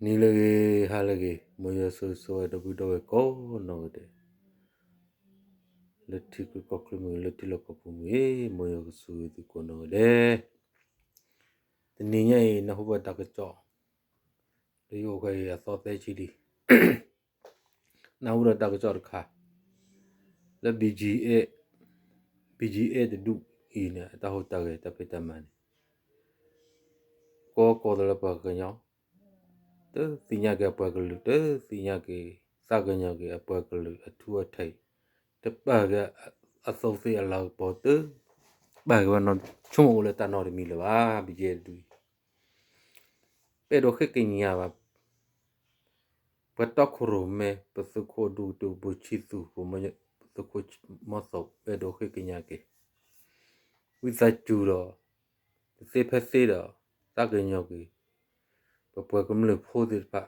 နံၤလၢအဂ့ၤ ဟါလၢအဂ့ၤ, မ်ယွၤဆိၣ်ဂ့ၤဆိၣ်ဝါဒီပုၢ်ဒီဝဲၢ်ကိးနီၢ်ဂၤဒဲး, လၢထံချၢကီၢ်ချၢမ့ၢ်ဂ့ၤ လၢထံလီၢ်ကီၢ်ပူၤမ့ၢ်ဂ့ၤ, မ်ယွၤကဆိၣ်ဂ့ၤသုကိးနီၢ်ဂၤဒဲး. တနံၤညါအံၤ နၢ်ဟူဘၣ်တၢ်ကစီၣ် လၢယအိၣ်ခဲအံၤအသီသၢဆံလံ နၢ်ဟူဒီးတၢ်ကစီၣ်တခါ လၢ BGF, BGF တဒူၣ်အံၤန့ၣ် အတၢ်ဟူးတၢ်ဂဲၤတၢ်ဖံးတၢ်မၤန့ၣ် ကိးကိးသးလၢပှၤကညီ, တသ့ၣ်ညါက့ၤအပှၤကလုာ်, တသ့ၣ်ညါက့ၤ သးကညီၤက့ၤအပှၤကလုာ်အထူအထံး, တပာ်က့ၤအသူးသ့ၣ်အလၤကပီၤ, တပာ်က့ၤဝဲနီၤဆိကမိၣ်အိၣ်လၢတၢ်နီတမံၤလၢၤဘၣ်. BGF တဒူၣ်အံၤ ပအဲၣ်ဒိးဃ့ကညးဘၣ် ပှၤတီခိၣ်ရိၣ်မဲ ပသုးခိၣ်ဒူၣ်ကတၢၢ် ဘိၣ်ဆံသူၣ် ပသုးခိၣ်မီၤသိး ပအဲၣ်ဒိးဃ့ကညးက့ၤ ဝံသးစူၤဒီး တသ့ဖဲသ့ဒီး သးကညီၤက့ၤ ပပှၤကမျၢၢ်ဖိသ့ၣ်တဖၣ်,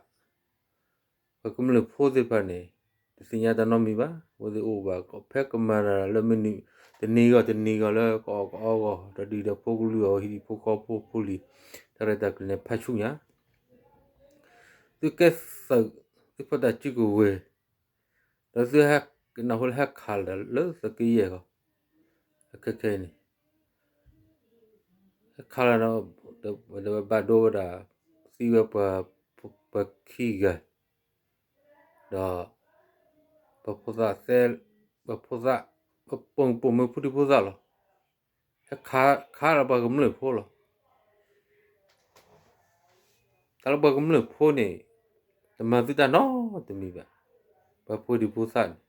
ပှၤကမျၢၢ်ဖိသ့ၣ်တဖၣ်န့ၣ် တသ့ၣ်ညါတၢ်နီတမံၤဘၣ်. အဝဲသ့ၣ်အိၣ်ဘၣ်ဖဲကမၤတၢ်လၢမနုၤ တနံၤဂီၢ်တနံၤဂီၢ် လၢကအီၣ်ကအီဂီၢ် ဒီးဒုၣ်ဒါဖိကလုာ်အီၤ ဟံၣ်ဖိဃီဖိဖိလံၤ တၢ်ရဲၣ်တၢ်ကျဲၤန့ၣ် ဖးဆူညါ သုကဲသုး သုဖီၣ်တၢ်စုကဝဲၤ ဒီးသုဟဲနၢ်ဟူလၢဟဲခးလီၤလၢသုးက့ယဲၢ်ဂီၢ် အခဲခဲအံၤန့ၣ် ဟဲခးလီၤဒီး ဘၣ်ဒိဝဲဒၣ် သံဝဲပှၤ ပှၤခံဂၤ ဒီး ပှၤဖိသၣ်သၢ ပှၤဖိသၣ် ပပိာ်မုၣ်ဖိဒံဖိသၣ်လီၤ. ဟဲခးလီၤပှၤကမျၢၢ်ဖိလီၤ. တၢ်လၢပှၤကမျၢၢ်ဖိန့ၣ် တမၤသုတၢ်နီတမံၤဘၣ်. ပှၤဖိဒံဖိသၣ်န့ၣ်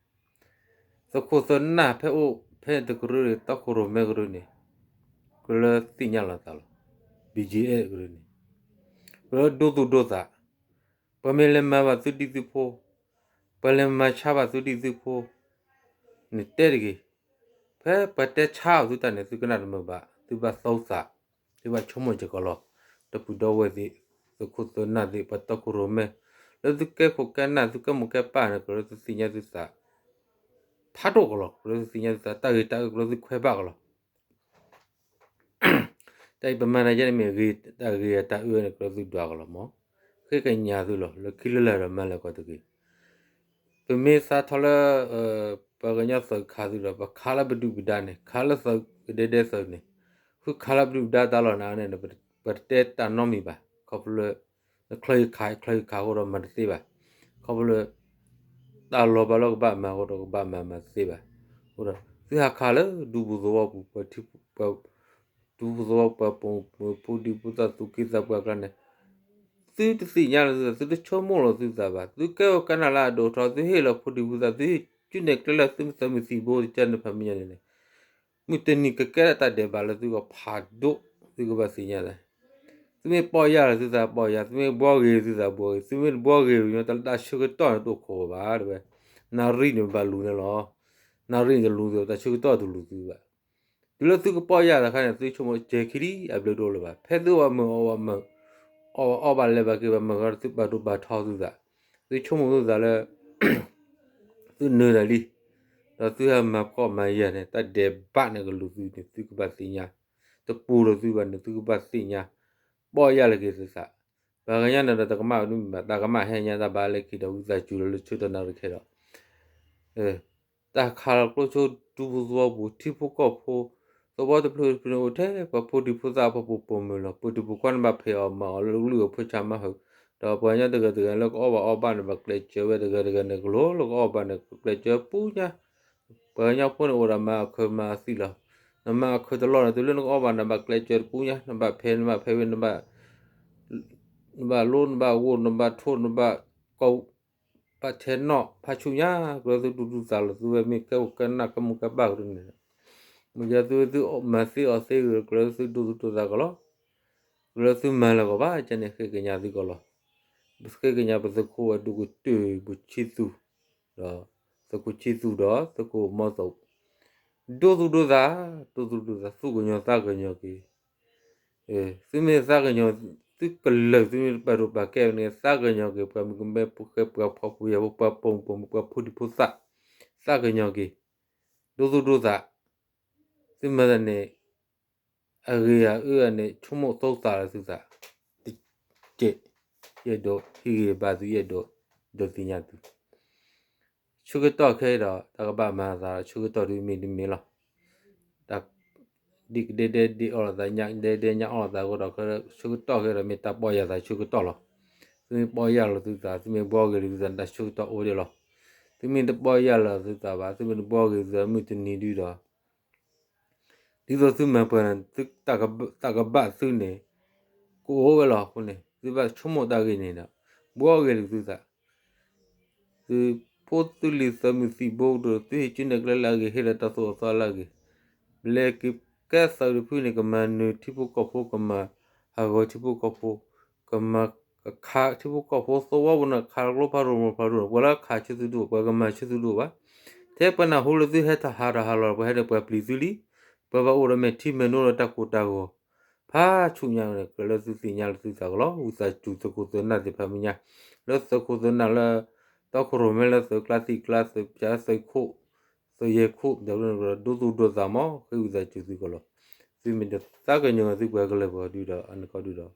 သုးခိၣ်သုးနၢ်ဖဲအိၣ်ဖဲတကရၢန့ၣ် တီခိၣ်ရိၣ်မဲကရၢန့ၣ် ကြၢးလၢသ့ၣ်ညါလီၤသးလီၤ. BGF ကရၢန့ၣ် ကြၢးလၢဒိသူၣ်ဒိသး ပှၤမ့ၢ်လဲၤမၤဘၣ်သုဒံသုဖိ, ပှၤလဲၤမၤဆါဘၣ်သုဒံသုဖိ န့ၣ်တဲတဂ့ၤ. ဖဲပှၤတဲဆါအီၤသုတၢ်န့ၣ် သုကနၣ်တမုာ်ဘၣ်, သုဘၣ်သူသး, သုဘၣ်ဆိကမိၣ်စ့ၢ်ကီးလီၤ. ဒီပုၢ်ဒီဝဲၢ်သ့ၣ်, သုးခိၣ်သုးနၢ်သ့ၣ်, ပှၤတီခိၣ်ရိၣ်မဲ, လၢသုကဲခိၣ်ကဲနၢ် သုကဲမိၢ်ကဲပၢ်န့ၣ် ကြၢးလၢသုသ့ၣ်ညါသုသး ဖးဒိၣ်ကလီၤ. ကြၢးလၢသုသ့ၣ်ညါသုသး တၢ်ဂ့ၤတၢ်အၢ ကြၢးလၢသုခွဲးဘၣ်ကလီၤ. တၢ်အံၤပမၤနၤယဲန့ၣ်မ့ၢ်ဂ့ၤ, တၢ်ဂ့ၤတၢ်အၢန့ၣ် ကြၢးလၢသုဒွးကလီၤမး. ဃ့ကညးသုလီၤ. လၢခံလၢလၢဒီးမၤလၢကီၢ်တဂ့ၤ. ပမ့ၢ်သးထီၣ်လၢ ပှၤကညီသုးခးသုဒီး ပခးလၢပဒုၣ်ပဒါန့ၣ် ခးလၢသုးကဒဲဒဲသုးန့ၣ် ဃုခးလၢပဒုၣ်ပဒါတၢ်လီၢ်န့ၣ်န့ၣ် ပတတဲတၢ်နီတမံၤဘၣ်. ခီဖျိလၢ နချၢယခး ချၢယခးအဃိဒီးမၤတသ့ဘၣ်. ခီဖျိလၢ တၢ်လီၤဘၣ်လၢကဘၣ်မၤအဃိဒီး ကဘၣ်မၤမၤတသ့ဘၣ်. အဃိဒီး သုဟးခးလၢဒူပူၤသဝီပူၤ ပှၤထံ ပှၤ ဒူပူၤသဝီပှၤပိာ်မုၣ်ဖိဒံဖိသၣ်သူၣ်က့သးပှၢ်အကျါန့ၣ် သုတသ့ၣ်ညါလီၤသုသး သုတဆိကမိၣ်လီၤသုသးဘၣ်. သုကဲအီၤကဲနၢ်လၢအဒိၣ်ထီ သုဟ့ၣ်လီၤဖိဒံဖိသၣ် သုဟ့ၣ်ကၠူနဲၣ်ကျဲလၢသုမ့ၢ်သးမုၢ်သံၣ်ဘိတကဲန့ၣ် ဖးမံၤညါန့ၣ်န့ၣ် မုၢ်တနံၤကကဲထီၣ်တၢ်ဒဲးဘးလၢသုဂီၢ်ဖးဒိၣ် သုကဘၣ်သ့ၣ်ညါလီၤ. သုမ့ၢ်ပီၢ်ယၢ်လီၤသုသးပီၢ်ယၢ်, သုမ့ၢ်ဘှီဂ့ၤသုသးဘှီဂ့ၤ, သုမ့ၢ်တဘှီဂ့ၤ တၢ်ဆၢကတီၢ်န့ၣ်တအိၣ်ခိးဘၣ်တဲဝဲ. နၣ်ရံၣ်န့ၣ်ဘၣ်လူၤန့ၣ်လီၤ. နၣ်ရံၣ်န့ၣ်တလူၤသု, တၢ်ဆၢကတီၢ်တလူၤသုဘၣ်. တုၤလၢသုကပီၢ်ယၢ်တခါန့ၣ် သုဆိကမိၣ်စဲၤခံဒံးအဘျုးတအိၣ်လၢၤဘၣ်. ဖဲသုအီၣ်ဘၣ်မုာ်အီၣ်ဘၣ်မုာ်, အီၣ်ဘၣ်အီဘၣ်လဲၤဘၣ်က့ၤဘၣ်မုာ် သုဘၣ်ဒိဘၣ်ထီသုသး, သုဆိကမိၣ်သုသးလၢ သုနၢၤတၢ်လံ, ဒီးသုဟဲမၤကီမၤယၤန့ၣ် တၢ်ဒဲးဘးန့ၣ်ကလူၤသုန့ၣ် သုကဘၣ်သ့ၣ်ညါ, တပူၤဒီးသုဘၣ်န့ၣ် သုကဘၣ်သ့ၣ်ညါ, ပီၢ်ယၢ်လီၤက့ၤသုသး. ပှၤကညီန့ၣ်ဒီးတကမၣ်ဒ်မ့ၢ်ဘၣ်, တၢ်ကမၣ်ဟဲညါတၢ်ဘါလၢခံဒီး ဝံသးစူၤလီၤလၢဆၢကတီၢ်နၣ်ရံၣ်ခဲဒီး တၢ်ခးလီၤကျိဆိဒူပူၤသဝီပူၤ ထံဖိကီၢ်ဖိ, သဝီတဖျၢၣ်တဖျၢၣ်န့ၣ်အိၣ်ထဲပှၤဖိဒံဖိသၣ်အဖီခိၣ်ပိာ်မုၣ်လီၤ. ပၢၤတံၤပူၤခွါန့ၣ်ဘၣ်ဖံးအီၣ်မၤအီၣ်လၢကလုၢ်အဖိဆၣ်မၤဟူး, ဒီးပှၤကညီတဂၤတဂၤလၢကအီၣ်ဘၣ်အီဘၣ်န့ၣ် ဘၣ်ကျဲးစၢးဝဲတဂၤတဂၤန့ၣ် ကလိလၢကအီၣ်ဘၣ်န့ၣ် ကျဲးစၢးပူၤညါ ပှၤကညီဖိန့ၣ်အိၣ်ဒီးမၤအီၣ်ခၢၣ်မၤအီၣ်သံလီၤ. နမၤအီၣ်ခၢၣ်တလီၢ်န့ၣ် တုၤလၢနကအီၣ်ဘၣ်န့ၣ် ဘၣ်ကျဲးစၢးတပူၤညါ, နဘၣ်ဖဲး နဘၣ်ဖဲးဝဲ နဘၣ်လိ နဘၣ်ဂိၢ် နဘၣ်ထိၣ် နဘၣ်ကိး ဘၣ်ထဲနီၣ်ဖးဆူညါ, ကြၢးသုဒူဒူသးလီၤသုဝဲမ့ၢ်ကဲအိၣ်ကဲနၢ်ကဲမိၢ်ကဲပၢ်ကရၢန့ၣ်, မ့ၢ်ယသုသုမၤသ့အီၣ်သ့ဂ့ၤ ကြၢးသုဒူသူၣ်ဒိသးကီးလီၤ. ကြၢးသုမၤလၢၤကီးဘၣ် ကန့ၣ်ဃ့ကညးသုကီးလီၤ. ဃ့ကညးပသုးခိၣ်ဝဲဒူၣ်ကတၢၢ် ဘိၣ်ဆံသူၣ်, ဒီး သုးခိၣ်ဆံသူၣ်ဒီး သုးခိၣ်မီၤသိး ဒိသူၣ်ဒိသး, ဒိသူၣ်ဒိသး သူၣ်ကညီၤသးကညီၤက့ၤ, သုမ့ၢ်သးကညီၤ သုကလၢာ် သုမ့ၢ်တပာ်ဒိၣ်ပာ်ကဲန့ၣ် သးကညီၤက့ၤ ပှၤမုၣ်ကမဲဖိဃဲ ပှၤဖှီၣ်ဖိယာ်ဖိ ပှၤပိာ်မုၣ်ပိာ်မုၣ် ပှၤဖိဒံဖိသၣ်, သးကညီၤက့ၤ, ဒိသူၣ်ဒိသး, သုမၤသးန့ၣ် အဂ့ၤအအၢန့ၣ် ဆိကမိၣ်သိသးလၢသုသး, တကဲး ယအဲၣ်ဒိးဟ့ၣ်ဂံၢ်ဘါသု ယအဲၣ်ဒိး ဒိးသ့ၣ်ညါသု ဆၢကတီၢ်ခဲအံၤဒီး တၢ်ကဘၣ်မၤသးဒီး ဆၢကတီၢ်ဒုးမ့ၢ်တမ့ၢ်လီၤ. တၢ် ဒ့ၣ်ကဒဲဒဲဒ့ၣ်အီၣ်လိာ်သး ညၣ်ကဒဲဒဲညၣ်အီၣ်လိာ်သးအဃိဒီး ဆၢကတီၢ်ခဲအံၤဒီး မ့ၢ်တၢ်ပီၢ်ယၢ်သးဆၢကတီၢ်လီၤ. သုမ့ၢ်ပီၢ်ယၢ်လီၤသုသး သုမ့ၢ်ဘှီဂ့ၤလီၤသုသး တၢ်ဆၢကတီၢ်အိၣ်ဒံးလီၤ. သုမ့ၢ်တပီၢ်ယၢ်လီၤသုသးဘၣ် သုမ့ၢ်တဘှီဂ့ၤသုသး မုၢ်တနံၤဒုဒီး ဒ်သိးသုမၤပှဲၤန့ၣ် တၢ်ကဘၣ်သုန့ၣ် ကအိၣ်ဝဲလီၤအဃိန့ၣ် သုဘၣ်ဆိကမိၣ်တၢ်ဂ့ၢ်န့ၣ်ဒီး ဘှီဂ့ၤလီၤသုသး သုဖိသုလံၤသးမုာ်သံၣ်ဘိကဒိၣ် သုဟ့ၣ်ကူၣ်နဲၣ်ကျဲလၢအဂ့ၤ ဟ့ၣ်လီၤတၢ်သိၣ်တၢ်သီလၢအဂ့ၤ, ဘျဲးက့ၤကဲသုးတဖုန့ၣ် ကမၤနၢၤထံဖိကီၢ်ဖိ ကမၤဟးဂီၤထံဖိကီၢ်ဖိ, ကမၤခးထံဖိကီၢ်ဖိ သဝီပူၤန့ၣ် ခးကျိဖးဒိၣ်မီၤဖးဒိၣ် ပှၤလၢခးဆၢသုဒိၣ် ပှၤကမၤဆၢသုဒိၣ်ဘၣ်. ထဲပှၤနၢ်ဟူလၢသုဟဲတၢ်ဟးထီၣ်ဟးလီၤ ပှၤဟဲဒီးပှၤပျံၤသုလံ, ပှၤဘၣ်အိၣ်ဒီးမဲာ်ထံမဲာ်နိဒီးတၢ်ကိၢ်တၢ်ဂီၤ ဖးဆူညါန့ၣ် ကြၢးလၢသုသ့ၣ်ညါလၢသုသးကလီၤ ဝံသးစူၤသုးခိၣ်သုးနၢ်သ့ၣ်တဖၣ်မဲာ်ညါ, လၢသုးခိၣ်သုးနၢ်လၢ တီခိၣ်ရိၣ်မဲလၢသုးကျါသံၣ်ကျါ သုးပၠးသုးခိၣ် သုးယဲၢ်ခိၣ် ဒီးဒိသူၣ်ဒိသးမး ဃ့ဝံသးစူၤသုကလီၤ. သုမ့ၢ်တသးကညီၤသုပှၤကလုာ်ပှၤဒုဒီး အနီၢ်ကီၢ်ဒုဒီး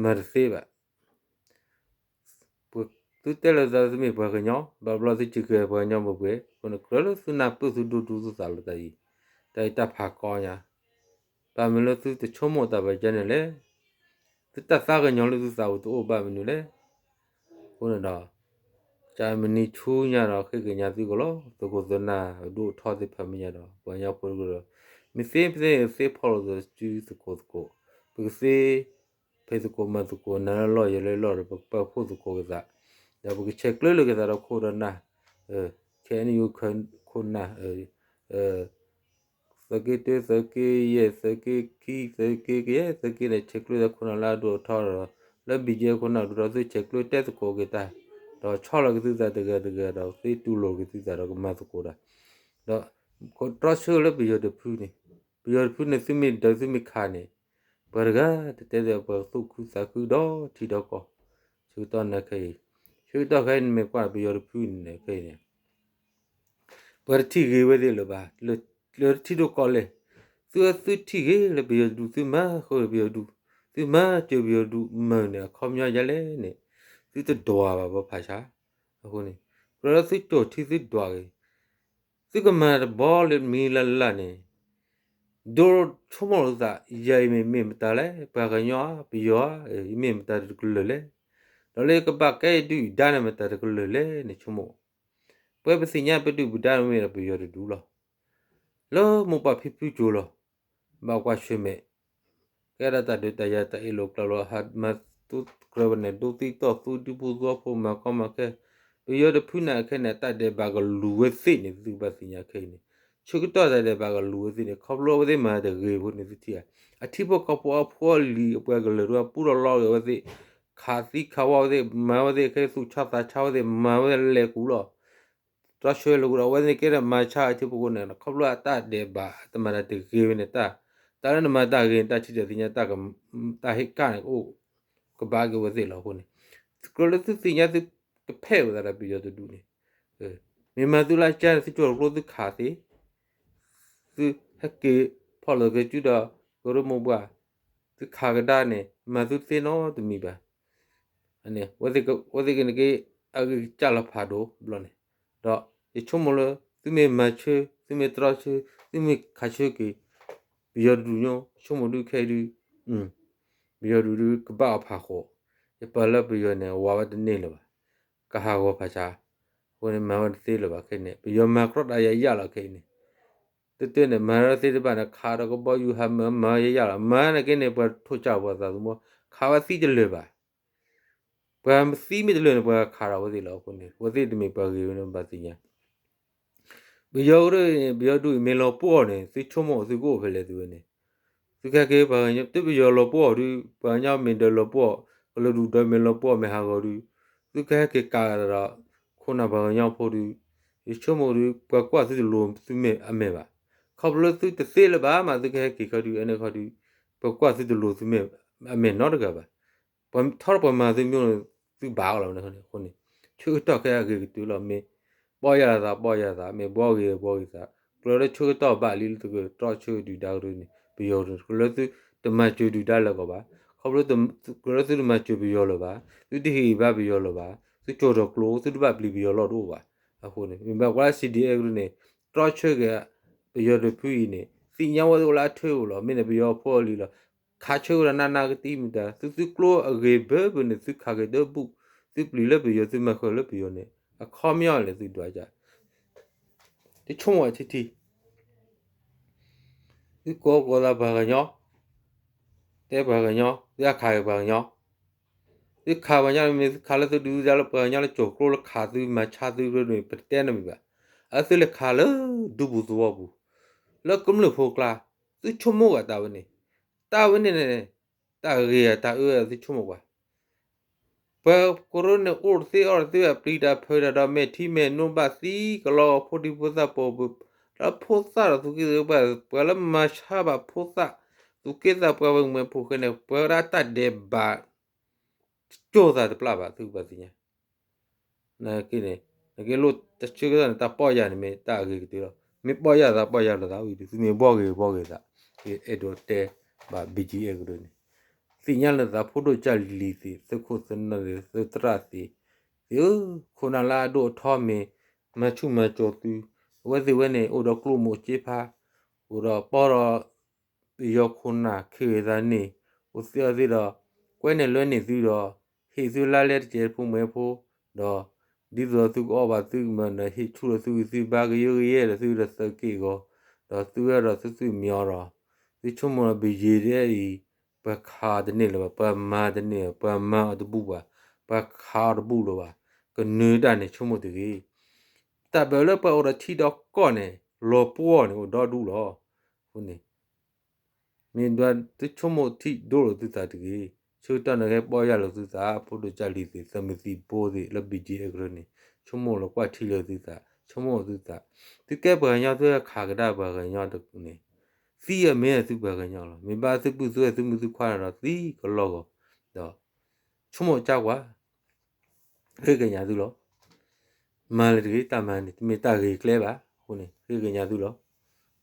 မၤတသ့ဘၣ်. သုတဲလၢသုမ့ၢ်ပှၤကညီ ဘၣ်ဘျီသုစ့ၢ်ကီးပှၤကညီပှဲၤပှဲၤ အဃိန့ၣ် ကြၢးလၢသုနၢ်ပၢၢ်သုဒိသူၣ်ဒိသးလီၤတၢ်အံၤ, တၢ်အံၤတၢ်ဖးကီညါ, ဘၣ်မနုၤလၢသုတဆိကမိၣ်တၢ်ဘၣ်ကဲန့ၣ်လဲၣ်. သုတၢ်သးကညီၤလၢသုသးပူၤတအိၣ်ဘၣ်မနုၤလဲၣ်. အဃိန့ၣ်ဒီး ကမနံၤဆူညါဒီးဃ့ကညးသုကလီၤ သုးခိၣ်သုးနၢ်ဒိၣ်ထီသ့ၣ်တဖၣ်မဲာ်ညါဒီး ပှၤကညီဖိတကလုာ်ဒီး မ့ၢ်သ့မ့ၢ်သ့သ့ဖီၣ်လိာ်သးစုသကိးသကိး, ပကသ့ ဖံးသကိးမၤသကိး နၤလၢလီၢ်ယဲလၢလီၢ်ဒီး ပကပာ်ဖှိၣ်သကိးက့ၤသး, ဒီးပကဆဲးကျၢလိာ်က့ၤသးဒီးခိၣ်ဒီးနၢ်, ခဲအံၤန့ၣ် ယိၤခိၣ်နၢ် သုးက့တၢ သုးက့ယဲၢ် သုးက့ခံ သုးက့ကယဲၢ် သုးက့န့ၣ် ဆဲးကျၢသးခိၣ်နၢ်လၢအဒိၣ်အထီဒီး လၢ ဘီၣ်ကၠဲၣ် ခိၣ်နၢ်ဒိၣ်ထီ သုဆဲးကျၢတဲသကိးက့ၤတၢ်, ဒီးဆီၣ်လီၤက့ၤသုသးတဂၤတဂၤဒီး သ့တူၢ်လိာ်က့ၤသုသးဒီးကမၤသကိးတၢ်, ဒီးတြီဆၢလၢပယီၤတဖုန့ၣ်, ပယီၤတဖုန့ၣ် သုမ့ၢ်ဒုးသုမ့ၢ်ခးန့ၣ်, ပှၤတဂၤတတဲဒီးပှၤသူၣ်ခုသးခုဒီးထံဒီးကီၢ်, ဆၢကတီၢ်နၤခဲအံၤ, ဆၢကတီၢ်ခဲအံၤန့ၣ်မ့ၢ်ကွၢ်ပယီၤတဖုန့ၣ် ခဲအံၤန့ၣ် ပှၤတထံၣ်ဂ့ၤဝဲသ့ၣ်လၢၤဘၣ်, လၢတထံၣ်ဒိၣ်ကီၢ်လဲၣ်, သုသုထံၣ်ဂ့ၤလၢပယီၤဒူၣ် သုမၤဃုာ်ပယီၤဒူၣ်, သုမၤစၢၤပယီၤဒူၣ်မုာ်န့ၣ် အခီပညီယဲလဲၣ်န့ၣ်, သုတဒွးဘၣ်ဘၣ်ဖးဆါ, အဃိန့ၣ်, ကြၢးလၢသုကၠီၣ်ထံသုဒွးဂ့ၤ, သုကမၤတဘီလၢမံၤလၢ်လၢ်န့ၣ်, ဒိးဆိကမိၣ်လိာ်သး ယၤအံၤမ့ၢ်မ့ၢ်မတၤလဲၣ်, ပှၤကညီဧါ ပယီၤဧါ, ယမ့ၢ်မတၤတကလုာ်လဲၣ်, ဒီးလၢယကဘၣ်ကဲယဒုၣ်ယဒါန့ၣ် မတၤတကလုာ်လဲၣ်န့ၣ်ဆိကမိၣ်, ပဝဲပသ့ၣ်ညါပဒုၣ်ပဒါမ့ၢ်ဒီးပယီၤတဒူၣ်လီၤ, လၢမိၢ်ပၢ်ဖံဖုကိၤလီၤ, ဘၣ်ကွၢ်ဆၢၣ်မဲာ်, ကဲဒၣ်တၢ်ဒုးတၢ်ယၤတၢ်အ့ၣ်လိာ်ကျဲလိာ် ဟးမၤသူကြၢးဝဲန့ၣ် ဒိသံတီၢ်သူဒူပူၤသဝီဖိ မၤကီမၤခဲ, ပယီၤတဖုန့ၣ်ခဲအံၤန့ၣ် တၢ်ဒဲးဘးကလူၤဝဲသ့ၣ်န့ၣ် သုကဘၣ်သ့ၣ်ညါခဲအံၤန့ၣ်, ဆၢကတီၢ်တၢ်ဒဲးဘးကလူၤဝဲသ့ၣ်န့ၣ် ခီဖျိအဝဲသ့ၣ်မၤတဂ့ၤအဃိန့ၣ် သုထံၣ်ဧါ, အထံဖိကီၢ်ဖိအဖိအလံၤအပှၤကလုာ်တဖၣ် ပူထီၣ်လီၤဂ့ၤဝဲသ့ၣ်, ခးသံခးဝါဝဲသ့ၣ်, မၤဝဲသ့ၣ်ခဲအံၤ သူၣ်ဆါသးဆါဝဲသ့ၣ်, မၤဝဲသ့ၣ်လဲၤကူၤလီၤ တြီဆၢလိာ်ကဒီး အဝဲသ့ၣ်ကဲထီၣ်မၤဆါအထံဖိကီၢ်ဖိန့ၣ် ခီဖျိအတၢ်ဒဲးဘး တမၤတၢ်တဂ့ၤဝဲန့ၣ် တၢ်လၢနမၤတၢ်ဂ့ၤန့ၣ် တၢ်ထံၣ်တၢ်သ့ၣ်ညါ တၢ်ဟ့ၣ်ကၣ်န့ၣ် ကဘၣ်က့ၤဝဲသ့ၣ်လီၤအဃိန့ၣ်, ကြၢးလၢသုသ့ၣ်ညါသုကဖဲးဝဲသးဒီးပယီၤတဒူၣ်န့ၣ်, မ့ၢ်မၤသုလၢကၠါန့ၣ် သုကၠီၣ်တကျိသုခးသ့, သုဟဲက့ၤဖီၣ်လိာ်က့ၤစုဒီး ကရၢမိၢ်ပှၢ်, သုခးကဒါန့ၣ် မၤသုတသ့နီတမံၤဘၣ် အဝဲသ့ၣ်ကန့ၣ်က့ အဂ့ၢ်ကစၢ်လီၤဖးဒိၣ်ဘျီန့ၣ်, ဒီးယဆိကမိၣ်လၢ သုမ့ၢ်မၤဆၢ သုမ့ၢ်တြီဆၢ သုမ့ၢ်ခးဆၢက့ၤ ပယီၤတဒူၣ်ညါ ဆိကမိၣ်ဒုးခဲအံၤဒုး ပယီၤဒူၣ်ဒုးကဘၣ်အီၤဖးဃီ, ယပာ်လၢပယီၤန့ၣ် ဝးဝဲတန့ၢ်လၢၤဘၣ်, ကဟးဂီၤဖးဆါ, အဃိန့ၣ် မၤဝဲတသ့လၢၤဘၣ်ခဲအံၤန့ၣ် ပယီၤမၤကြီတၢ်ယၤယၤလီၤခဲအံၤန့ၣ်, တတၢၢ်န့ၣ် မၤဝဲသ့တဘၣ်န့ၣ် ခးဒီးကဘီယူၤဟးမၤ မၤယၤယၤလီၤ မၤန့ၣ်က့န့ၣ် ပှၤထိၣ်ကၢ်ပှၤသးသမူ ခးဝဲသံတလၢာ်ဘၣ် ပှၤသံမ့ၢ်တလၢာ်န့ၣ် ပှၤခးဒီးဝဲသ့ၣ်လီၤအဃိန့ၣ် အဝဲသ့ၣ်တမ့ၢ်ပှၤဂ့ၤဝဲန့ၣ်ဘၣ်သ့ၣ်ညါ, ပယီၤကရၢန့ၣ် ပယီၤဒူၣ်အံၤမ့ၢ်လီၤပှီၢ်န့ၣ် သုဆိကမိၣ်သုကအိၣ်ဖဲလဲၣ်သုဝဲန့ၣ်, သုကဟဲက့ၤပှၤကညီ တပယီၤလီၤပှီၢ်ဒုး ပှၤကညီမ့ၢ်ဒၢးလီၤပှီၢ် ကလုာ်ဒူၣ်ဒီးမ့ၢ်လီၤပှီၢ်မ့ၢ်ဟးဂီၤဒုး, သုကဟဲက့ၤကးဒီး ခိၣ်နၢ်ပှၤကညီဖိဒုး, ယဆိကမိၣ်ဒုး ပှၤကွၢ်သုတလိၤသုမ့ၢ်အမဲာ်ဘၣ်, ခီဖျိလၢသုတသ့လၢၤဘၣ်မး သုကဟဲက့ၤခီဒုး အန့ၣ်ခီဒုး, ပှၤကွၢ်သုတလိၤသုမ့ၢ်အမဲာ်နီတဂၤဘၣ် ပှၤထီထီၣ်ပှၤမၤသုမ့ၢ် သုဘၣ်အီၤလီၤန့ၣ်အဃိန့ၣ်, ဆၢကတီၢ်ခဲအံၤအဂ့ၤကတၢၢ်လီၤ မ့ၢ်ပီၢ်ယၢ်လီၤသး ပီၢ်ယၢ်လီၤသး မ့ၢ်ဘှီဂ့ၤဘှီဂ့ၤသး, ကြၢးလၢဆၢကတီၢ်ဘၣ်လံလၢသုကတြီဆၢဒုၣ်ဒါကရၢန့ၣ် ပယီၤကရၢန့ၣ် ကြၢးလၢသုတမၤစၢၤဒုၣ်ဒါလၢၤကီးဘၣ်, ခီဖျိ ကရၢသုတမၤစၢၤပယီၤလၢၤဘၣ်, သုတဟ့ၣ်ဂံၢ်ဘါပယီၤလၢၤဘၣ်, သုကၠီၣ်ထီၣ်ကျိ သုတဘၣ်ပျံၤပယီၤလီၢ်တအိၣ်ဘၣ်. အဃိန့ၣ် မ့ၢ်ဘၣ်ကွၢ်လၢ C D F ကရၢန့ၣ် တြီဆၢက့ၤ ပယီၤတဖုအံၤန့ၣ် သ့ၣ်ညါဝဲသ့ၣ်အိၣ်လၢအထၢအိၣ်လီၤ. မ့ၢ်န့ၣ် ပယီၤဖိအလံၤလီၤ. ခးဆၢဝဲဒၣ်နးနးကသံမတၤ သုသုကျိအဂ့ၤဘၢဘၢန့ၣ် သုခးက့ၤဒၢဘူၣ်, သုပျံၤလၢပယီၤ သုမၤဃၢၤလၢပယီၤန့ၣ် အခီပညီလဲၣ်သုဒွးဒ် သုဆိကမိၣ်ဝဲထံထံ သုကိးကိးသးပှၤကညီ, တဲပှၤကညီ, သုခးက့ၤပှၤကညီ, သုခးပှၤကညီမ့ၢ်သုခးလၢသုဒုးသုဒါလၢပှၤကညီလၢကၠီၣ်ကျိလၢခးသုမၤဆါသုန့ၣ် ပတတဲနီတမံၤဘၣ်. အသုလဲၤခးလၢဒူပူၤသဝီပူၤ, လၢကမျၢၢ်ဖိကျါ, သုဆိကမိၣ်ဂ့ၤတၢ်ဝဲန့ၣ်, တၢ်ဝဲန့ၣ်န့ၣ် တၢ်ဂ့ၤဧါတၢ်အၢ သုဆိကမိၣ်ကွၢ် ပှၤကရၢန့ၣ် အိၣ်တသ့အီၣ်တသ့ဘၣ် ပျံၤတၢ်ဖုးတၢ်ဒီး မဲာ်ထံမဲာ်နိဘၣ်သံကလီ ဖိဒံဖိသၣ်ပိာ် လၢဖိသၣ်ဒီးသူၣ်က့သးပှၢ် ပှၤလၢမၤဆါဘၣ်ဖိသၣ် သူၣ်က့သးပှၢ်ဝဲမ့ၢ်ဖိၣ်ဃဲန့ၣ် ပှၤဝဲဒၣ်တၢ်ဒဲးဘး တကၠိၢ်သးတပျၢ်ဘၣ် သုကဘၣ်သ့ၣ်ညါ နက့န့ၣ် နက့လိၣ်တဆၢကတီၢ်န့ၣ် တၢ်ပီၢ်ယၢ်န့ၣ်မ့ၢ်တၢ်အဂ့ၤကတၢၢ်လီၤ. မ့ၢ်ပီၢ်ယၢ်သးပီၢ်ယၢ်လိာ်သးဝံၤဒီး သုမ့ၢ်ဘှီဂ့ၤဘှီဂ့ၤသး ယအဲၣ်ဒိးတဲဘၣ် ဘံၣ်ကၠံအဲၣ်ကရၢန့ၣ် သ့ၣ်ညါလၢသးဖိဒိၣ်ကၢ်လံၤသ့ၣ် သုးခိၣ်သုးနၢ်သ့ၣ် သုးသရၣ်သ့ၣ်, သ့ၣ်ဧၢ, ခိၣ်နၢ်လၢအဒိၣ်အထီမ့ၢ် မၤဆူၣ်မၤစိၤသု, အဝဲသ့ၣ်ဝဲန့ၣ် အိၣ်ဒီးကျိၣ်မိၢ်ကၠ့ဖါ, အိၣ်ဒီးပီဒီး ပယီၤခိၣ်နၢ်ခံဂ့ၤသးန့ၣ် အိၣ်သ့အီၣ်သ့ဒီး ကွဲန့ၢ်လွဲန့ၢ်သုဒီး ဟ့ၣ်သုလါလဲတစဲးဖိမုၣ်ဖိ, ဒီး ဒ်သိးသုကအီၣ်ဘၣ်သုကမၢၢ်ဒီး ဟ့ၣ်ဆူၣ်လီၤသုဂံၢ်သုဘါကယၢကယဲဒီးသုဒီးသၢက့ၢ်အဂီၢ်, ဒီးသုဝဲဒီးသုသုၣ်မံအီၤဒီး သုဆိကမိၣ်လီၤ ဘယ့ၣ်ဒဲအံၤ ပှၤခးတန့ၢ်လၢၤဘၣ်, ပှၤမၤတန့ၢ်လၢၤ, ပှၤမၤအီၤတဘူၣ်ဘၣ်, ပှၤခးအီၤတဘူၣ်လၢၤဘၣ်, ကနၢၤတၢ်န့ၣ်ဆိကမိၣ်တဂ့ၤ. တၢ်ဘၣ်လၢပှၤအိၣ်ဒီးထံဒီးကီၢ်န့ၣ် လီၤပှီၢ်န့ၣ်အိၣ်ဒီဒူၣ်လီၤ. အဃိန့ၣ် မ့ၢ်ဒွးသုဆိကမိၣ်ထံဒိၣ်လိာ်သုသးတဂ့ၤ. ဆၢကတီၢ်န့ၣ်ကဲပီၢ်ယၢ်လိာ်သုသး ဖိဒိၣ်ကၢ်လံၤသ့ၣ် သၢမုၢ်သံၣ်ဘိသ့ၣ် လၢဘံၣ်ကၠံအဲၣ်ကရၢန့ၣ် ဆိကမိၣ်လီၤကွၢ်ထံလၢသုသး ဆိကမိၣ်သုသး, သုကဲပှၤကညီသုဟဲခးကဒါပှၤကညီန့ၣ် သံအမဲာ်သုပှၤကညီလီၤ. မ့ၢ်ဘၣ်သုပုၢ်သုဝဲၢ်သုမုၢ်သုခွါန့ၣ်ဒီးသံကလီဂီၢ်, ဒီး ဆိကမိၣ်ကၢ်ကွၢ် ဃ့ကညးသုလီၤ. မၤလၢတဂ့ၤ တၢ်မၤန့ၣ် တမ့ၢ်တၢ်ဂ့ၤကျဲဘၣ်. အဃိန့ၣ် ဃ့ကညးသုလီၤ.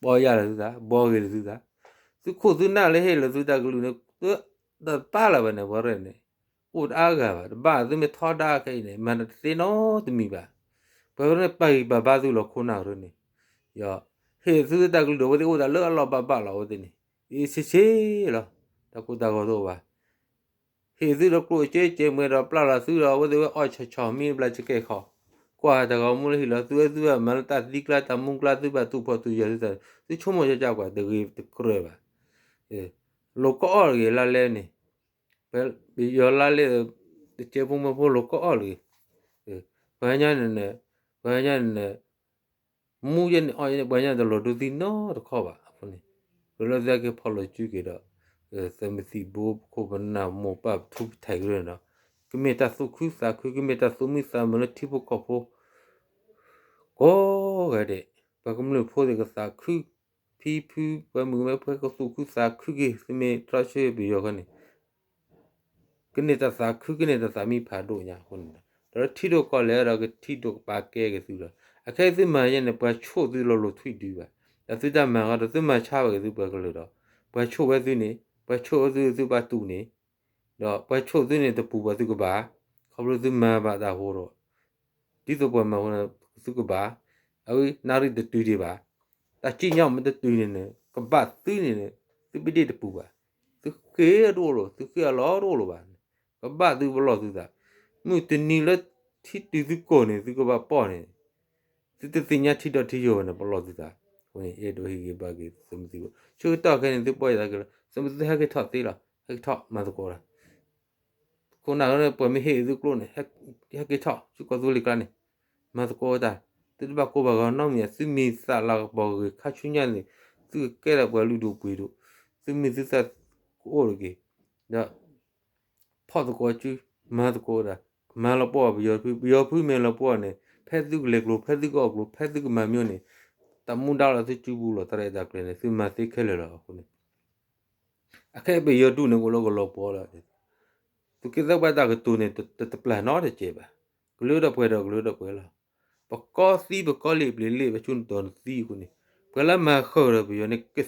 ပီၢ်ယၢ်လၢသုသး ဘှီဂ့ၤလၢသုသး, သုခိၣ်သုနၢ်လၢဟ့ၣ်လၢသုတၢ်ကလုၢ်န့ၣ် တပာ်လၢၤဘၣ်န့ၣ် ပှၤရဲၣ်န့ၣ် အိၣ်တအါဂၤဘၣ် တဘၣ်သုမ့ၢ်ထီဒါခဲအံၤန့ၣ် မၤတသ့နီတမံၤဘၣ်. ပှၤကရၢန့ၣ် ပာ်ဂံၢ်ပာ်ဘါသုလီၤ ခိၣ်နၢ်ကရၢန့ၣ်, ဟ့ၣ်သုတၢ်ကလုၢ်ဒီး အဝဲသ့ၣ်အိၣ်တၢ်လၢအလီၢ်ဘၣ်ဘၣ်လီၤ အဝဲသ့ၣ်န့ၣ် အ့ၣ်ဆ့ဆ့လီၤ. တၢ်ကိၢ်တၢ်ဂီၤတအိၣ်ဘၣ်. ဟ့ၣ်သုဒီးကျိၣ်အကဲကဲမွဲဒီးပျၢ်လီၤသုဒီး အဝဲသ့ၣ်ဝဲအီၣ်ဆီၣ်ဆီၣ် မံဘျါကကဲခီ, ကွၢ်တၢ်ဂီၤမူလၢဟံၣ်လီၤ သုဝဲသုဝဲမၤလၢတၢ်သံကျါတၢ်မူကျါ သုဘၣ်သူၣ်ဖှီၣ်သူၣ်ယာ်သုသးန့ၣ် သုဆိကမိၣ်ကၢ်ကွၢ် တဂ့ၤတကြၢးဘၣ်. လိာ်ကအီၣ်တဂ့ၤလါလဲန့ၣ်, ပယီၤလါလဲ တကဲဖိမွဲဖိလိာ်ကအီၣ်တဂ့ၤ. ပှၤကညီန့ၣ်, ပှၤကညီန့ၣ် မူယဲန့ၣ်အီၣ်ယဲန့ၣ် ပှၤကညီတလီၤဒိသံနီတခီဘၣ်. အဃိန့ၣ် ပလၢသုက့ၤဖီၣ်လိာ်စုက့ၤဒီး သၢမုၢ်သံၣ်ဘိ ပခိၣ်ပနၢ်မိၢ်ပၢ်ပထူပထံးကရၢန့ၣ်ဒီး ကမ့ၢ်တၢ်သူၣ်ခုသးခု ကမ့ၢ်တၢ်သူၣ်မုာ်သးမုာ်လၢထံဖိကီၢ်ဖိ ကိးဂၤဒဲး, ပှၤကမျၢၢ်ဖိသ့ၣ်ကသးခု, ဖံဖု ပှၤမုၣ်ကမဲဖိကသူၣ်ခုသးခုက့ၤ သုမ့ၢ်တြီဆၢပယီၤခီန့ၣ် ကန့ၢ်တၢ်သးခု ကန့ၢ်တၢ်သးမံဖးဒိၣ်ညါအဃိန့ၣ်ဒီး ဒီးထံဒိၣ်ကီၢ်လဲၢ်ဒီးကထံဒိၣ်ကပာ်ကဲက့ၤသုလီၤ. အခဲအံၤသုမၤယဲန့ၣ် ပှၤဆိၣ်သုလီၤလိာ်ထွံၣ်ဒုဘၣ်, ဒီးသုတၢ်မၤဃီဒီးသုမၤဆါဘၣ်က့ၤသုပှၤကလုာ်ဒီး ပှၤဆိၣ်ဝဲသုန့ၣ် ပှၤဆိၣ်ဝဲသုသုဘၣ်တူၢ်န့ၣ် ဒီးပှၤဆိၣ်သုန့ၣ်တပူၤဘၣ်သုကဘၣ်, ခီဖျိသုမၤဘၣ်တၢ်ဟိဒီး ဒ်သိးပှၤမၤဃိန့ၣ် သုကဘၣ်, အဝဲနၣ်ရံၣ်တတုၤဒံးဘၣ်, တၢ်စံၣ်ညီၣ်မ့ၢ်တတုၤန့ၣ်န့ၣ် ကဘၣ်သုန့ၣ်န့ၣ် သုဘ့ၣ်ဒ့ၣ်တပူၤဘၣ်, သုဃ့အဒိၣ်လိာ် သုဃ့အလီၢ်ဒိၣ်လိာ်ဘၣ်, ကဘၣ်သုပလီၢ်သုသး, မုၢ်တနံၤလၢထံတုၤသုကိာ်န့ၣ် သုကဘၣ်ပီၢ်န့ၣ် သုတသ့ၣ်ညါထံဒီးထံယိာ်ဘၣ်န့ၣ် ပလီၢ်သုသး, အဃိန့ၣ် အဲၣ်ဒိးဟ့ၣ်ဂံၢ်ဘါက့ၤသုမုၢ်သံၣ်ဘိ, ဆၢကတီၢ်ခဲအံၤန့ၣ် သုပီၢ်ယၢ်သးက့ၤလီၤ, သုမုၢ်သံၣ်ဟဲက့ၤထီၣ်သ့လီၤ, ဟဲက့ၤထီၣ်မၤသကိးလီၤ ခိၣ်နၢ်န့ၣ် ပှၤမ့ၢ်ဟ့ၣ်သုကျိၣ်န့ၣ် ဟဲက့ၤထီၣ် ဆူကီၢ်သူလ့ၤကျါန့ၣ် မၤသကိးတၢ်, သုတဘၣ်ကိးဘၣ်ဂီၤနီတမံၤ, သုမ့ၢ်သးလၤကပီၤဂ့ၤ ခါဆူညါန့ၣ် သုကကဲထီၣ်ပှၤလုၢ်ဒိၣ်ပှ့ၤဒိၣ်, သုမ့ၢ်သုသးကအိၣ်တက့ၢ်, ဒီး ဖီၣ်သကိးစု, မၤသကိးတၢ်, မၤလီၤပှီၢ်ပယီၤဖု, ပယီၤဖုမ့ၢ်လီၤပှီၢ်န့ၣ် ဖဲသုကလဲၤကျိၤ ဖဲသုကအီၣ်ကျိၤ ဖဲသုကမၤမံန့ၣ် တၢ်မူဒါလီၤသုစုပူၤလီၤ တၢ်ရဲၣ်တၢ်ကျဲၤန့ၣ် သုမၤသ့ခဲလၢာ်လီၤ. အဃိန့ၣ် အခဲအံၤပယီၤဒူၣ်န့ၣ် အိၣ်လၢကလီၤပှီၢ်လီၤ. သူၣ်က့သးပှၢ်တၢ်ကတိၤန့ၣ် တပျၢ်နီတစဲးဘၣ်. ကလၢဒီးပှဲၤဒီးကလၢဒီးပှဲၤလီၤ. ပကီသံပကီလံာ်ပျ့ၤလ့ၣ် ပဆူနတီၤနသံအဃိန့ၣ် ပှၤလၢမၤဃၢၤဒီးပယီၤန့ၣ် ကသံ,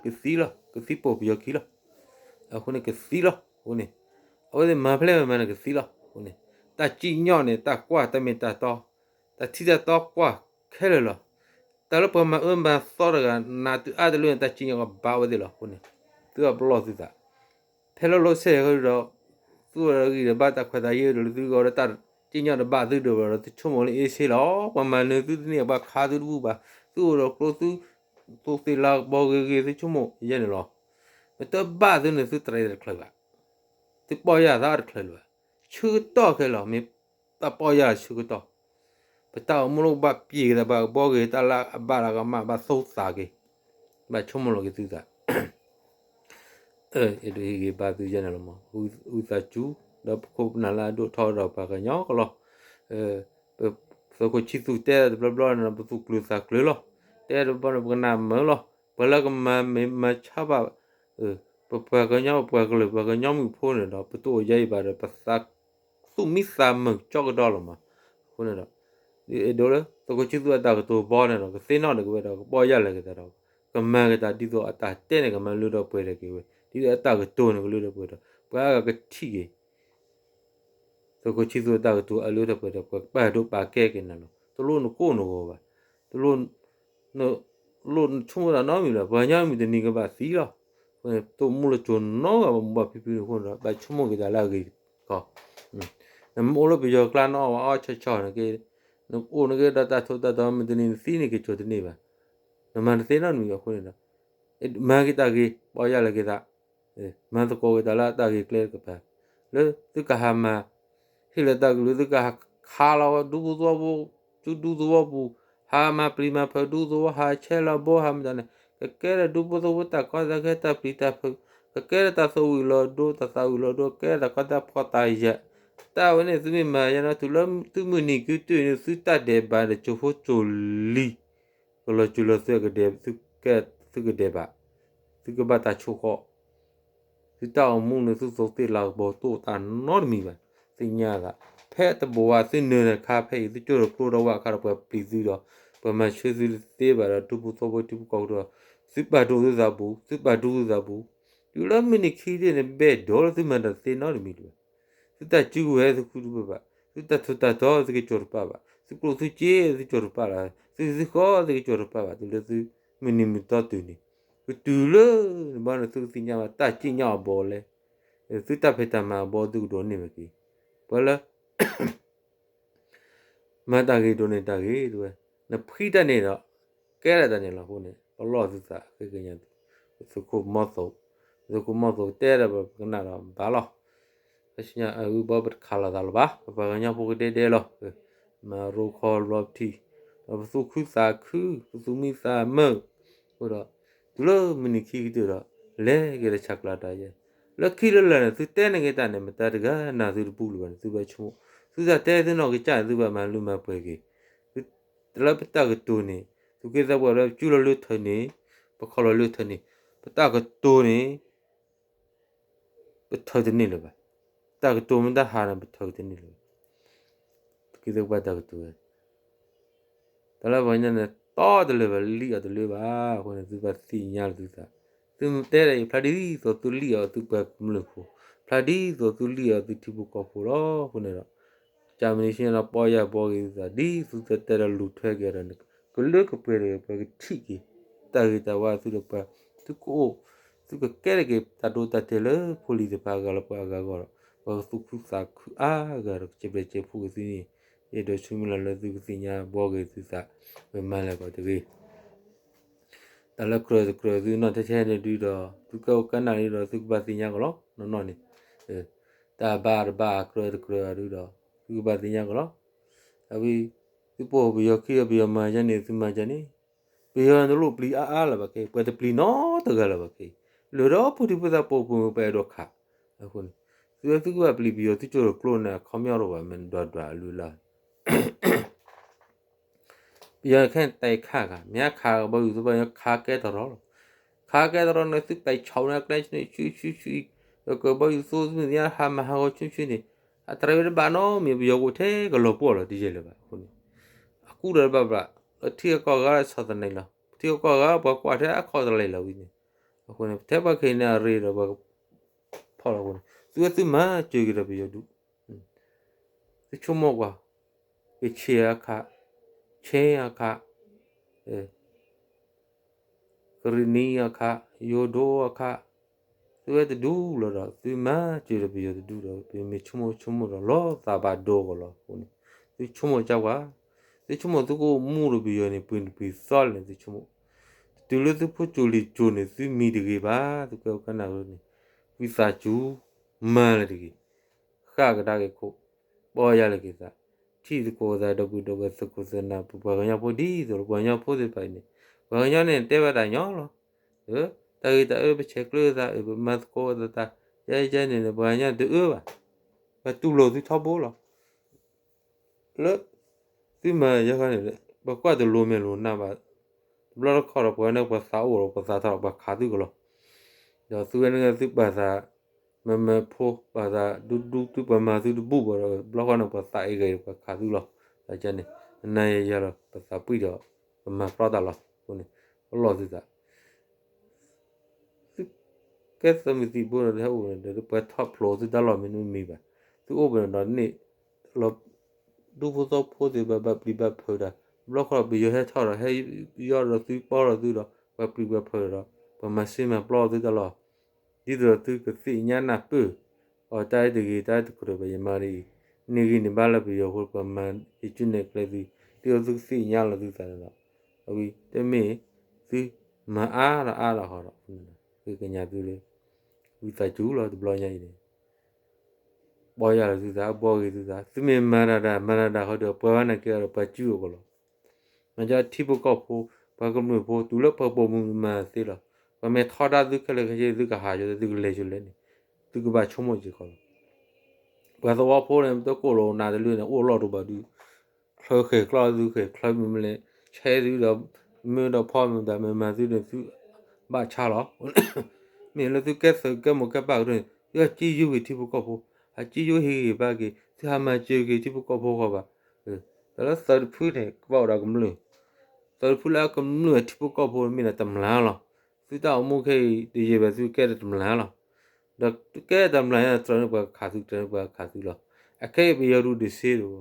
ကသံလီၤ, ကသံပိာ်ပယီၤခံလီၤ. အဃိန့ၣ်ကသံလီၤ. အဃိန့ၣ် အဝဲသ့ၣ်မၤဖဲလဲၣ်မၤမၤန့ၣ်ကသံလီၤ. အဃိန့ၣ် တၢ်စံၣ်ညီၣ်န့ၣ် တၢ်ကွၢ်တၢ်မ့ၢ်တၢ်တီ, တၢ်ထံၣ်တၢ်တီကွၢ်ခဲလၢာ်လီၤ. တၢ်လၢပှၤမၤအၢမၤသီတဂၤ နးတုၤအါတလၢန့ၣ် တၢ်စံၣ်ညီၣ်ကဘၣ်ဝဲသ့ၣ်လီၤ. အဃိန့ၣ် သုအပလီၢ်သုသး ဖဲလီၤလီၤဆဲးဃီဒီး သူၣ်အီၤဒီးဂံၢ်ဒီးဘၣ်တၢ်ခွဲးတၢ်ယာ်ဒီး လၢသုဂီၢ်ဒီးတၢ်စံၣ်ညီၣ်တဘၣ်သုဒိၣ်ဘၣ်ဒီး သုဆိကမိၣ်လၢအ့ၣ်ဆ့လီၤ. ပှၤမၤနၢၤသုတန့ၢ် ပှၤခးသုတဘူၣ်ဘၣ်, သုအိၣ်ဒီးကျိ သုသိးသ့ၣ်လၤကပီၤဂ့ၤဂ့ၤ သုဆိကမိၣ်ယဲန့ၣ်လီၤ. မ့ၢ်တဘၣ်သုန့ၣ် သုတရဲတချုးဘၣ်, သုပီၢ်ယၢ်သးတချုးလၢၤဘၣ်. ဆၢကတီၢ်ခဲလၢာ် မ့ၢ်တၢ်ပီၢ်ယၢ်ဆၢကတီၢ် ပတၢ်အိၣ်မူလၢကဘၣ်ပျံၤက့ၤသး ပှၤကဘှီက့ၤ တၢ်လၢအဘၣ်လၢကမၣ် ဘၣ်သူၣ်သးက့ၤ, ဘၣ်ဆိကမိၣ်လီၤက့ၤသုသး အဲၣ်ဒိးဟ့ၣ်ဂံၢ်ဘါသုယဲန့ၣ်လီၤမး. အုၣ်သးစူၤ ဒီးပခိၣ်ပနၢ်လၢအဒိၣ်ထီၣ်ဒီးပှၤကညီကလီၤ. ပသုးခိၣ်ဆံသူၣ်တဲတဘျီဘျီန့ၣ် ပသူၣ်ကျၢၤသးကျၢၤလီၤ. တဲတဘျီန့ၣ် ပကနၣ်မုာ်လီၤ. ပှၤလၢကမၤမ့ၢ်မၤဆါဘၣ် ပပှၤကညီပှၤကလုာ် ပှၤကညီမုၣ်ဖိန့ၣ်ဒီး ပတအိၣ်ယဲအံၤဘၣ်ဒီး ပသးသူၣ်မံသးမုာ်ကၠီကဒီးလီၤမး. အဃိန့ၣ်ဒီး အဲၣ်ဒိးလၢ သုးခိၣ်ဆံသူၣ်အတၢ်ကတိၤဘီန့ၣ်ဒီး ကသ့ၣ်နီၣ်န့ၢ်က့ၤဝဲဒီး ကပီၢ်ယၢ်လီၤက့ၤသးဒီး ကမၤက့ၤတၢ်ဒ်သိးအတၢ်တဲန့ၣ် ကမၤလၢထီၣ်ပှဲၤထီၣ်က့ၤဝဲ, ဒ်သိးအတၢ်ကတိၤန့ၣ် ကလၢထီၣ်ပှဲၤထီၣ် ပှၤအါဂၤကထံၣ်က့ၤ သုးခိၣ်ဆံသူၣ်အတၢ်ကတိၤအလၢထီၣ်ပှဲၤထီၣ် ပှၤပာ်ဒိၣ်ပာ်ကဲက့ၤနၤလီၤ. တလိၣ်နကိၢ်နဂီၤဘၣ်, တလိၣ် နလိၣ်နဆိကမိၣ်တၢ်နီတမံၤလၢၤ, ပှၤကညီမုၢ်တနံၤကဘၣ်သံလီၤ. အဃိန့ၣ်တအိၣ်မူလၢကၠိၤနီတဂၤဘၣ်, မိၢ်ပၢ်ဖံဖုန့ၣ်အဃိန့ၣ်ဒီး ဘၣ်ဆိကမိၣ်က့ၤတၢ်လၢအဂ့ၤကီ, နမ့ၢ်အိၣ်လၢပယီၤကျါ နအီၣ်ဝဲအီၣ်ဆီဆီန့ၣ်က့, နအိၣ်န့ၢ်က့ၤဒီးတၢ်ထူးတၢ်တီၤ မုၢ်တနံၤနသံန့ၣ် က့ၤကၠိၤတန့ၢ်ဘၣ်. နမၤတသ့နီတမံၤအဃိန့ၣ်ဒီး မၤက့ၤတၢ်ဂ့ၤ ပီၢ်ယၢ်လီၤက့ၤသး မၤသကိးက့ၤတၢ်လၢအတၢ်ဂ့ၤကျဲတကပၤ, လၢသုကဟးမၤ ဟ့ၣ်လီၤတၢ်ကလုၢ် သုကဟးခးလီၤဒူဖိသဝီဖိ, ဆူဒူသဝီပူၤ, ဟးမၤပျံၤမၤဖုးဒူသဝီ, ဟးဆဲးလီၤဘီ ဟးမတၤန့ၣ်, ကကဲထီၣ်ဒူဖိသဝီဖိတၢ်ကီတၢ်ခဲ တၢ်ပျံၤတၢ်ဖုး, ကကဲထီၣ်တၢ်သူၣ်ဝံၤလီၤဒိ တၢ်သးဝံၤလီၤဒိ ကဲထီၣ်တၢ်ကီတၢ်ဖှီၣ်တၢ်ယာ်, တၢ်ဝဲန့ၣ် သုမ့ၢ်မၤယါနီၤ တုၤလၢသုမုၢ်နံၤကတၢၢ်န့ၣ် သုတၢ်ဒဲးဘးဒီး ကၠိဖိကၠိလံၤ ကလီၤစၢၤလီၤသွဲၣ်ကဒဲး, သုကဒဲးဘး, သုကဘၣ်တၢ်ဆိၣ်ဃီ, သုတၢ်အိၣ်မူန့ၣ် သုသူးသ့ၣ်လၤကပီၤတအိၣ်တၢ်နီတမံၤဘၣ်, သ့ၣ်ညါသး, ဖဲတဘိးဝါသုနၢၤတခါ ဖဲအံၤ သုကၠိၢ်ဒီးကျိဒီးဝၣ်အခါဒီး ပှၤပျံၤသုဒီး ပှၤမၤဆၢသုတသ့ဘၣ်ဒီး ဒူဖိသဝီဖိ ထံဖိကီၢ်ဖိဒီး သုပာ်ဒိၣ်သုသးပူၤ, သုပာ်ဒိၣ်သုသးပူၤ, တုၤလၢမုၢ်နံၤခံဒ့ၣ်န့ၣ် ဘဲၣ်ဒိးလၢသုမၤတၢ်တသ့နီတမံၤလၢၤဘၣ်. သုတၢ်စုကဝဲၤသုဃုတပၢၢ်ဘၣ်, သုတၢ်ထူးတၢ်တီၤသုကကၠိၤတပၢၢ်ဘၣ်, သုကျိၣ်သုစ့သုကၠိၤတပၢၢ်လီၤ, သုသုဃီသုကကၠိၤတပၢၢ်ဘၣ်, တုၤလၢသုမုၢ်နံၤမုၢ်သီတုၤန့ၣ်, ကတုၤလၢနဘီန့ၣ် သုကသ့ၣ်ညါဘၣ် တၢ်စံၣ်ညီၣ်အဘီလဲၣ်, သုတၢ်ဖံးတၢ်မၤအဘီသုကဒိးန့ၢ်ဝဲက့ၤ, ပှၤလၢ မၤတၢ်ဂ့ၤဒိးန့ၢ်တၢ်ဂ့ၤတဲဝဲ, နဖှံတၢ်န့ၣ်ဒီး ကဲထီၣ်တၢ်န့ၣ်လီၤ. အဃိန့ၣ် ပလီၢ်သုသးဃ့ကညး, သုးခိၣ်မီၢ်သိး, သုးခိၣ်မီၢ်သိးတဲဒီး ပကနၣ်ဒီးဘၣ်လီၤ. ပဆူညါအဂ့ၢ်ဘီပတခးလိာ်သးလၢၤဘၣ်, ပပှၤကညီဖိကဒဲဒဲလီၤ. မၤရိခီလီၤပထံ, ဒီးပသူၣ်ခုသးခု, ပသူၣ်မံသးမုာ်, အဃိဒီး တုၤလၢမုၢ်နံၤခံကတၢၢ်ဒီး လဲၤက့ၤတၢ်ဆၢကျါတၢ်ယဲၢ်, လၢခံလၢလာ်န့ၣ် သုတဲန့ၢ်က့ၤတၢ်န့ၣ် မတၤတဂၤနၢ်သုတပူၤလၢၤဘၣ်န့ၣ် သုဘၣ်ဆိကမိၣ်, သုတၢ်တဲသုနီၢ်ကစၢ်န့ၣ် သုဘၣ်မၤလၢမၤပှဲၤက့ၤ, သုတလၢပတၢ်ကတိၤန့ၣ် သုးက့သးပှၢ်လၢပစုလီၤလၢထၢၣ်န့ၣ်, ပခီၣ်လီၤလၢထၢၣ်န့ၣ်, ပတၢ်ကတိၤန့ၣ် ပထၢတန့ၢ်လၢၤဘၣ်. တၢ်ကတိၤမ့ၢ်တၢ်ဟးန့ၣ် ပထၢတန့ၢ်လၢၤဘၣ်. သုးက့သးပှၢ်တၢ်ကတိၤဝဲ တၢ်လၢပှၤကညီန့ၣ် တီတလၢာ်ဘၣ် လံၣ်အီၤတလၢာ်ဘၣ်. အဃိန့ၣ် သုဘၣ်သ့ၣ်ညါလၢသုသး, သုတဲဒ်အံၤ ဖျါဒ်သိးသုလံၣ်အီၤသုပှၤကမျၢၢ်ဖိ, ဖျါဒ်သိးသုလံၣ်အီၤသုထံဖိကီၢ်ဖိလီၤ. အဃိန့ၣ်ဒီး ကမနံၤဆ့ၣ်နီၤ ပီၢ်ယၢ်ဘီက့ၤသုသး ဒ်သုတၢ်တဲဒီးလူၤထွဲက့ၤဒီး ကလၢကပှဲၤဒီး ပှၤကထံၣ်က့ၤ တၢ်ဂ့ၤတၢ်ဝါသုဒီးပှၤ သုကအိၣ် သုကကဲထီၣ်က့ၤတၢ်ဒိတၢ်တဲာ်လၢဖိလံၤတဖၣ်အဂၤလၢပှၤအဂၤအဂီၢ်ဒီး ပှၤကသူၣ်ခုသးခုအါဂၤဒီး ကစဲးဘျဲးစဲးဖှိၣ်က့ၤသုန့ၣ် ယအဲၣ်ဒိးဆၢမုၢ်လၢ်လၢသုကသ့ၣ်ညါဘီက့ၤသုသး ပမၤလၢၤကီးတဂ့ၤ တၢ်လၢကြၢးတကြၢးသုနီၢ်ထဲထဲန့ၣ်ဒုဒီး သုကဲအိၣ်ကနၣ်ဒုဒီး သုကဘၣ်သ့ၣ်ညါကီးလီၤ. နီၢ်နီၢ်န့ၣ် တၢ်ဘါတဘါ ကြၢးတကြၢးဒုဒီး သုကဘၣ်သ့ၣ်ညါကီးလီၤ. အဝဲ သုပိာ်ပယီၤခံဒီး ပယီၤမၤယါန့ၣ် သုမၤယါန့ၣ် ပယီၤတလိၣ်ပျံၤအါအါလၢၤဘၣ်က့ၤ ပှၤတပျံၤနီတဂၤလၢၤဘၣ်က့ၤ လၢဒီးဖိဒံဖိသၣ်ပိာ်ပူၤပှၤအဲၣ်ဒိးခး အဃိန့ၣ် သုဝဲသုကဘၣ်ပျံၤပယီၤသုကၠိၢ်ကျိန့ၣ် အခီပညီတအိၣ်ဘၣ် မ့ၢ်ဒွးဒွးအလုၢ်အလၢ် ပယီၤခဲအံၤတၢ်ခးဂၤ မ့ၢ်ခးကဘီယူၤသ့ၣ်တဖၣ် ခးကဲတရီလီၤ. ခးကဲတရီန့ၣ် သုပဲာ်ဆီးန့ၣ် အကျဲဆူန့ၣ် ဆူဆူဆူ ဒီးကဘီယူၤသိသုမ့ၢ်သ့ၣ်ညါ ဟးမၤဟးဂီၤဆူဆူန့ၣ် အတရံးဝဲတဘၣ်နီတမံၤ ပယီၤကအိၣ်ထဲကလီၤပှီၢ်လီၤ တယဲၢ်လၢၤဘၣ်အဃိန့ၣ် အကူဒီးတဘၣ်ဘၣ် လၢထံဂၤကီၢ်ဂၤဆီၣ်သနံးလီၤ ထံဂၤကီၢ်ဂၤပှၤကွၢ်ထဲအခီၣ်သလဲးလီၤဝံၤန့ၣ် အဃိန့ၣ် ထဲပှၤခဲအံၤန့ၣ်အရ့ဒီးပှၤ ဖီၣ်လီၤအဃိန့ၣ် သုဝဲသုမၤစၢၤက့ၤဒီးပယီၤဒူၣ်, သုဆိကမိၣ်ကွၢ်, ကဆ့ၣ်အခး, ဆ့အခး, ကရံၣ်နံၤအခး, ယိၤဒိအခး, သုဝဲတဒူၣ်လီၤဒီး သုမၤစၢၤဒီးပယီၤတဒူၣ်ဒီး ပမ့ၢ်ဆိကမိၣ်ဆိကမိၣ်ဒီးလီၤသးဘၣ်ဒိကီးလီၤအဃိန့ၣ် သုဆိကမိၣ်ကၢ်ကွၢ်, သုဆိကမိၣ်သုကအိၣ်မူဒီးပယီၤန့ၣ် ပှဲၤနံၤပှဲၤသီလဲၣ်န့ၣ် သုဆိကမိၣ်, တုၤလၢသုဖိကၠိလံၤကၠိန့ၣ် သုမံတဂ့ၤဘၣ် သုကဲကနၣ်န့ၣ်, ဝံသးစူၤ, မၤလၢတဂ့ၤ, ဃၣ်ကဒါက့ၤခိၣ်, ပီၢ်ယၢ်လီၤက့ၤသး, ထံၣ်သကိးသးဒီပုၢ်ဒီဝဲၢ်သကိးသနၢ် ပပှၤကညီဖိဒ်သိးလၢပှၤကညီဖိသ့ၣ်တဖၣ်အံၤန့ၣ်, ပှၤကညီန့ၣ်တဲဘၣ်တၢ်ညီလီၤ. တၢ်ဂ့ၤတၢ်အၢပဆဲးကျၢသး ပမၤသကိးသး, ယဲယဲန့ၣ် ပှၤကညီတအၢဘၣ်, ပတူၢ်လိာ်သုထီဘိလီၤ. လၢ သုမၤယဲဃီန့ၣ် ပကွၢ်တလိၤမဲာ်လိၤနါဘၣ်, တဘျီတခီၣ်ဒီးပှၤန့ၣ်ပှၤသးအိၣ်ဒီးပှၤသးထီၣ်ဒီးပှၤခးသုကလီၤ. ဒီးသုဝဲန့ၣ်သုပာ်သး မ့မ့ၢ်ဖိပာ်သးဒူဒူသုပှၤမၤသုတဘူၣ်ဘၣ်ဒီး ဘျီဃီန့ၣ်ပှၤသးအ့ၣ်ဂ့ၤဒီးပှၤခးသုလီၤ. န့ၣ် နၤယၤယၤလီၤ ပသးပှံၢ်ဒီး ပမၤပျီတၢ်လီၤ. အဃိန့ၣ် ပလီၢ်သုသး သုကဲသးမုၢ်သံၣ်ဘိဒီး ဟဲအိၣ်ဒီးပှၤထီၣ်ဖျိးသုတၢ်လီၢ်မ့ၢ်မ့ၢ်ဘၣ်, သုအိၣ်ပဒီးန့ၣ် လီၤ ဒူဖိသဝီဖိသ့ၣ်တဖၣ်ဘၣ်ပျံၤဘၣ်ဖုးတၢ်, ဘျီဃီပယီၤဟဲထီၣ်ဒီး ဟဲယီဒီးသုပီၢ်ဒီးသုဒီး ပှၤပျံၤပှၤဖုးဒီး ပှၤမၤစ့မၤပျီသုတၢ်လီၢ်, ဒ်သိးသုကသ့ၣ်ညါနၢ်ပၢၢ် အီၤတၢ်အံၤတဂ့ၤ တၢ်အံၤတကြၢးဘၣ် ယမၤဒ်အံၤ, န့ၢ်ဂံၢ်န့ၢ်ဘါလၢပယီၤဖိ ပှၤမၤဟ့ၣ်ကူၣ်နဲၣ်ကျဲသု, ဒ်သိးသုကသ့ၣ်ညါလီၤသုသးန့ၣ်လီၤ. အဝဲတမ့ၢ် သုမၤအါဒီးအါဒီးဟီဒီး ဃ့ကညးသုလၢ ဝံသးစူၤလီၤတဘျီညါအံၤန့ၣ် ပီၢ်ယၢ်လီၤသုသး ဘှီဂ့ၤသုသး, သုမ့ၢ်မၤတၢ်ဒၣ် မၤတၢ်ဒၣ်ဃီဒီး ပှၤဝဲန့ၣ်ကဲဒီးပှၤစုအီၤကလီၤ. မ့ၢ်ကၠီထံဖိကီၢ်ဖိ ပှၤကမျၢၢ်ဖိ တုၤလၢပှၤပိာ်မုၣ်မၤသ့လီၤ. ပှၤမ့ၢ်ထီဒါသုခဲလၢာ်ခဲဆ့ သုကဟးယီၤ သုကလဲၤဆိလဲၣ်န့ၣ် သုကဘၣ်ဆိကမိၣ်စ့ၢ်ကီးလီၤ. ပှၤသဝီဖိန့ၣ် တကိၣ်လီၤနၤတလၢန့ၣ် အိၣ်လီၢ်တဘၣ်ဒုး ချၢဃဲၤကျီၢ်သုဃဲၤချၢမ့ၢ်မ့ၢ်လဲၣ် ဆဲသုဒီး မ့ၢ်ဒီးဖီမ့ၢ်တၢ်မ့ၢ်မၤသုန့ၣ် သုဘၣ်ဆါလီၤ. မ့ၢ်လၢသုကဲသုးကဲမိၢ်ကဲပၢ်ကတၢၢ်န့ၣ် သုဟးစံယိက့ၤထံဖိကီၢ်ဖိ, ဟးစံယိဟ့ၣ်ဂံၢ်ဘါက့ၤ သုဟးမၤစၢၤက့ၤထံဖိကီၢ်ဖိဃီဘၣ်. တၢ်လၢသးတဖုန့ၣ် ကဘၣ်အိၣ်ဒီးကမျၢၢ်, သးတဖုလၢအကမျၢၢ်ထံဖိကီၢ်ဖိမ့ၢ်ဒီးတမျၢ်လီၤ. သုတၢ်အိၣ်မူခဲအံၤတယံာ်ဘၣ် သုကဲဒီးတမျၢ်လီၤ. ဒီးသုကဲတမျၢ်ညါ တြၢၤန့ၢ်ပှၤခးသု တြၢၤန့ၢ်ပှၤခးသုလီၤ. အခဲအံၤပယီၤဒုးဒုးစ့တဝီ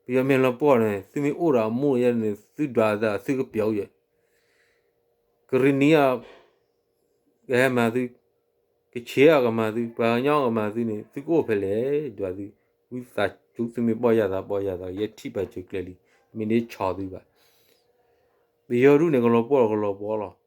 ပယီၤမ့ၢ်လီၤပှီၢ်န့ၣ် သုမ့ၢ်အိၣ်ဒီးအမိၢ်ယဲန့ၣ် သုဒွးသးသုကပျီၤယဲ ကရံၣ်နံၤအီၤ ကဟဲမၤသု, ကဆ့ၣ်အီၤကမၤသု, ပှၤကညီကမၤသုန့ၣ် သုကအိၣ်ဖဲလဲၣ် ဒွးသု, ဝံသးစူၤ သုမ့ၢ်ပီၢ်ယၢ်သး ပီၢ်ယၢ်သး ယဲထံၣ်ပာ်စၢၤကျဲလံ, မ့ၢ်ဒ်ဆီၣ်သုဘၣ် ပယီၤဒုးန့ၣ် ကလီၤပှီၢ်လီၤ ကလီၤပှီၢ်လီၤ.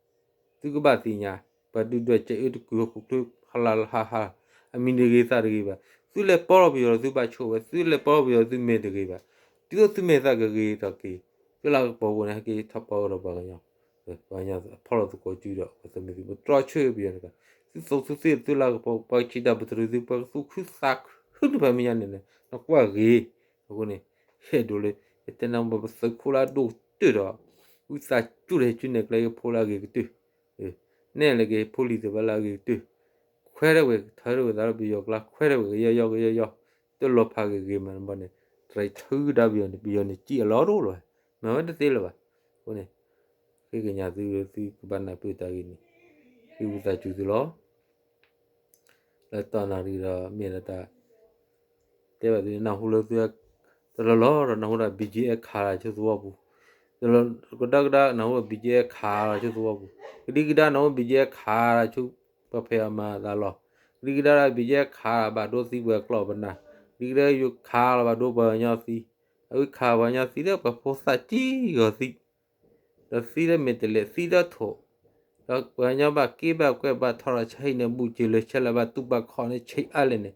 သုကဘၣ်သ့ၣ်ညါ, ပှၤဒုၣ်ဒွဲၣ်စဲအၢတကုာ်ဟီၣ်ခိၣ်ချၢ ဟါလၢ်လၢ်ဟါဟါ, အမံၤတဂ့ၤသးတဂ့ၤဘၣ်. သုလဲၤပီၢ်လီၤပယီၤဒီးသုဘၣ်ဆိၣ်ဝဲ, သုလဲၤပီၢ်လီၤပယီၤသုမ့ၢ်တဂ့ၤဘၣ်. တုၤသိးသုမ့ၢ်သးကဂ့ၤထီၣ်က့ၤ, သုလၢကပီၤအဃိန့ၣ် ဟဲက့ၤထီၣ်ပီၢ်ဒီးပှၤကညီ, ပှၤကညီဖီၣ်လီၤသကိးစုဒီး ပသးမုၢ်သံၣ်ဘိ တြီဆၢပယီၤတဂၤ, သုသူၣ်သုသ့ၣ်သုလၢကပီၤ ပှၤကဆံးတၢ်ပတြၢၤသု ပှၤကသူၣ်ခုသးခုတဖၣ်မဲာ်ညါန့ၣ် နကွၢ်ဂ့ၤ, အဃိန့ၣ် ဟဲဒိးလၢ ယတဲနၤပသုးခိၣ်လၢအဒိၣ်ကတၢၢ်ဒီး ဝံသးစူၤဒီးဟ့ၣ်ကူၣ်နဲၣ်ကျဲက့ၤဖိလၢအဂ့ၤကတၢၢ်, နဲၣ်လၢက့ၤဖိလံၤသ့ၣ်တဖၣ်လၢအဂ့ၤကတၢၢ်, ခွဲးထီၣ်ဝဲ ထၢထီၣ်ဝဲသးလၢပယီၤကျါ ခွဲးထီၣ်ဝဲကယီယီကယီယီ, တလီၤဖးဂ့ၤဂ့ၤမးတဘျီန့ၣ် တရံးထုကဒါပယီၤန့ၣ် ပယီၤန့ၣ်စံၣ်အလီၢ်တအိၣ်လၢၤဘၣ်, မၤဝဲတသ့လၢၤဘၣ်. အဃိန့ၣ် ဃ့ကညးသု သုကဘၣ်နၢ်ပၢၢ်တၢ်ဂ့ၢ်န့ၣ် ဃ့ဝံသးစူၤသုလီၤ. လၢတၢ်နၣ်ရံၣ်ဒီးမ့ၢ်လၢတၢ် တဲဘၣ်သု နၢ်ဟူလၢသု တလီၢ်လီၢ်ဒီးနၢ်ဟူဒီး ဘံၣ်ကၠ့အဲၣ်ခးလၢဆူသဝီပူၤ, တလီၢ်ကဒါကဒါနၢ်ဟူဒီး ဘံၣ်ကၠ့အဲၣ်ခးလၢဆူသဝီပူၤ, ကဒံကဒါနၢ်ဟူ ဘံၣ်ကၠ့အဲၣ်ခးလၢဆူပှၤဖံးအီၣ်မၤအသးလီၢ်, ကဒံကဒါ ဘံၣ်ကၠ့အဲၣ်ခးလၢဘၣ်ဒိသံပှၤကျီၢ်ပနၢ်, ကဒံကဒါယိၤခးလၢဘၣ်ဒိပှၤကညီသံ, အဝဲခးပှၤကညီသံလၢပှၤဖိသၣ်ကံဂီၤသံ ဒီးသံလၢမဲာ်တဲးလဲး သံလၢထိး, ဒီးပှၤကညီဘၣ်က့ဘၣ်ကွဲဘၣ်ထီၣ်ဒီးဆါဟံၣ်န့ၣ် ဘူၣ်စၢၤလၢဆဲးလၢဘၣ်တူၢ်ဘၣ်ခီၣ်န့ၣ် ဆံးအါလဲၣ်န့ၣ်,